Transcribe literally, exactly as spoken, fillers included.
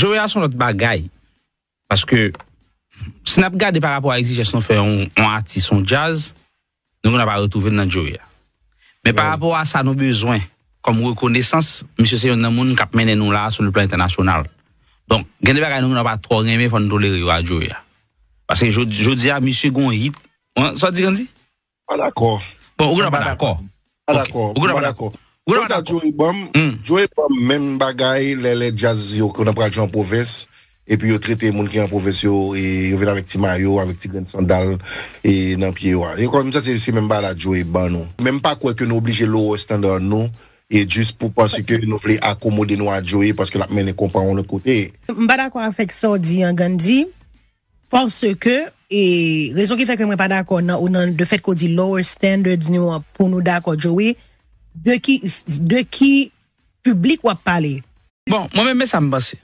Joey a se yon lòt bagay. Paske, si n ap gade pa rapò a egzijans nou fè yon, yon atis, yon djaz, nou gen dwa pa retwouve l nan Joey a. Men pa rapò a sa nou bezwen kòm rekonesans, misye se youn nan moun k ap mennen nou la sou le plan entènasyonal. Donk, gen de bagay nou gen dwa pa twò renmen, fò n tolere yo a Joey a. Paske jodi, jodi a, misye gon hit. Sa w di, Gandhi? Pa dakò. Bon, ou gen dwa pa dakò. Pa dakò. Ou gen dwa pa dakò. Ou gen dwa pa dakò. Joey ban m, Joey ban m menm bagay lè, lè djaz yo, ke nan pral jwe an pwovens, epi yo trete moun ki an pwovens yo, e yo vin avèk ti mayo, avèk ti grenn sandal, e nan pye yo a. E kòm sa, se, se menm bagay la Joey ban nou. Men m pa kwè ke nou oblije lower standard nou, e jis pou paske nou vle akomode nou a Joey, paske l ap mennen konpa yon lòt kote. M pa dakò avèk sa w di an, Gandhi, paske, e rezon ki fè ke mwen pa dakò nan, ou nan, de fèt ke w di lower standards nou an pou nou dakò Joey, de ki, de ki piblik w ap pale? Bon, mwen menm, men sa m panse.